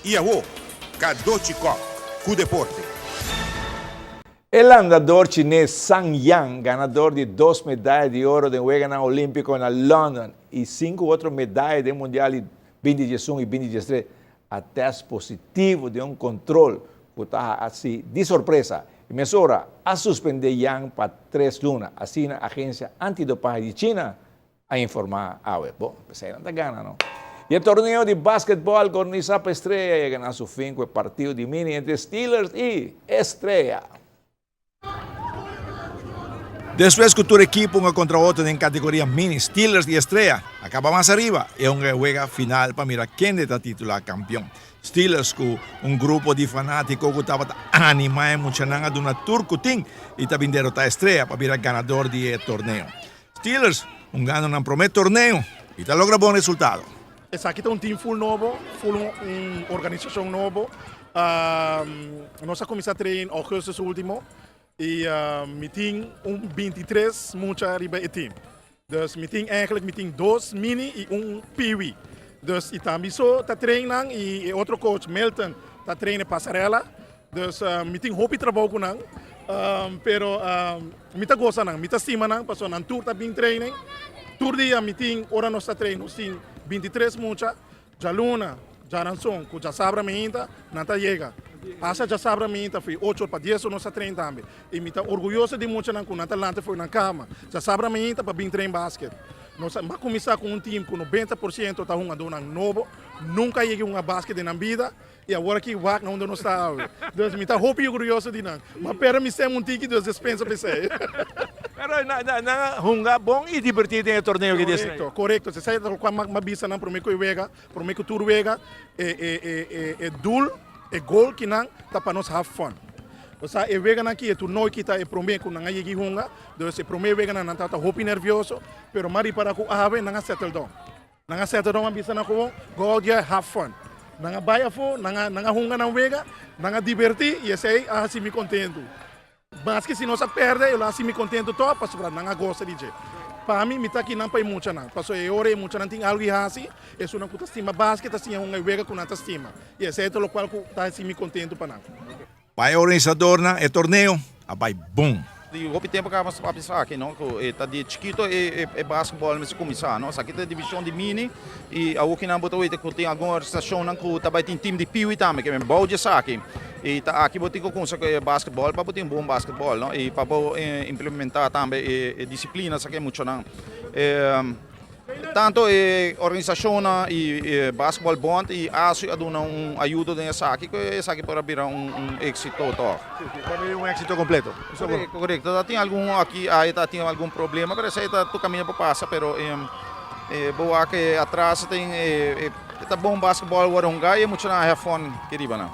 I awo, Cadochi Kock ku deporte. E landador chines Sang Yang, ganador di dos medaya di oro den Weganan Olimpico na London y sinku otro medaya den Mundial di binti diesun y binti diestres, a test positivo den un control cu ta haci di sorpresa y mesora a suspende Yang pa tres luna, asina agencia antidopahe di China a informá awe. Bon, p'esei nan ta gana, no? I e torneo di basketbòl ku organisá pa Estrella yega na su fin ku e partido di mini entre Steelers i Estrella. Despues ku tur ekipo hunga kontra otro den kategoria mini, Steelers i Estrella a kaba mas ariba i a hunga e wega final pa mira kende ta titulá kampion. Steelers ku un grupo di fanátiko ku tabata animá e muchanan a duna tur ku tin i ta bin derotá Estrella pa bira ganador di e torneo. Steelers hungando nan promé torneo i ta logra bon resultado. Esaki ta un team full nobo, full un organisacion nobo. Nos a cuminsa train augustus ultimo y mi tin un 23 mucha riba e team. Dus mi tin eigenlijk mi tin dos mini y un piwi. Dus y tambe so ta train nan y e otro coach Milton ta train e pasarela. Dus mi tin hopi trabou ku nan, pero mi ta gosa nan, mi ta stima nan pasobra nan tur ta bin training. Tur dia mi tin, ora nos ta train nos tin 23 mucha, djaluna, djaranson ku djasabra mainta nan ta yega. Hasta djasabra mainta for ocho or pa dies or nos ta train tambe. I mi ta orguyoso di muchanan ku nan ta lanta for nan kama djasabra mainta pa bin train basket. Nos a kuminsá ku un team ku 90% ta hungadónan nobo, nunka a yega hunga basket den nan bida. I awor aki wak na unda nos ta awe. Dus mi ta hopi orguyoso di nan. Ma pera mi stem un tiki, dus despensa pa esei. Pero nan a hunga bon i dibertí den e torneo ki di Estrella. Korekto, korekto. Esei ta lokual mi a bisa nan promé ku e wega, promé ku tur wega, e e e e e doel, e goal ki nan ta pa nos have fun. Osea e weganan aki, e turnoe aki ta e promé ku nan a yega i hunga. Dus e promé weganan nan tabata hopi nervioso, pero mi a ripará ku awe nan a settle down. Nan a seta don a bisa nan gewoon, go out there, have fun. Nan a bai afó, nan a nan a hunga nan wega, nan a dibertí i esei a hasi mi kontentu. Maske si nos a pèrdè, e lo hasi mi kontentu tòg pasobra nan a gosa di dje. Pa mi, mi ta akinan pa e muchanan, pasobra e ora e muchanan tin algu di hasi, esunnan ku ta stima basket ta siña hunga e wega ku nan ta stima. I esei ta lokual ku ta hasi mi kontentu pa nan. Pa e organisadornan e torneo a bai bon. Di hopi tempo kaba nos papia esaki no ku e ta di chikito e e basketball mester kuminsá no esaki ta e divishon di mini i awor ki nan bo ta weta ku tin algun organisashonnan ku ta bai tin tim di piwi tambe ke men bou di esaki i ta aki bo tin ku kumsa ku e basketball pa bo tin bon basketball no i pa bo implementá tambe e disiplina esaki e muchanan. Tanto e organisashonnan i e Basketball Bond i ASU a duna un ayudo den esaki ku esaki por a bira un éksito tòg. Sí, sí, por a bira un éksito kompleto. Korekto, korekto. Ta tin algun aki aya ta tin algun problema, pero esei ta tur kaminda por pasa, pero bo wak e atras tin e ta bon basketball wòrdu hungá i e muchanan a have fun ki riba nan.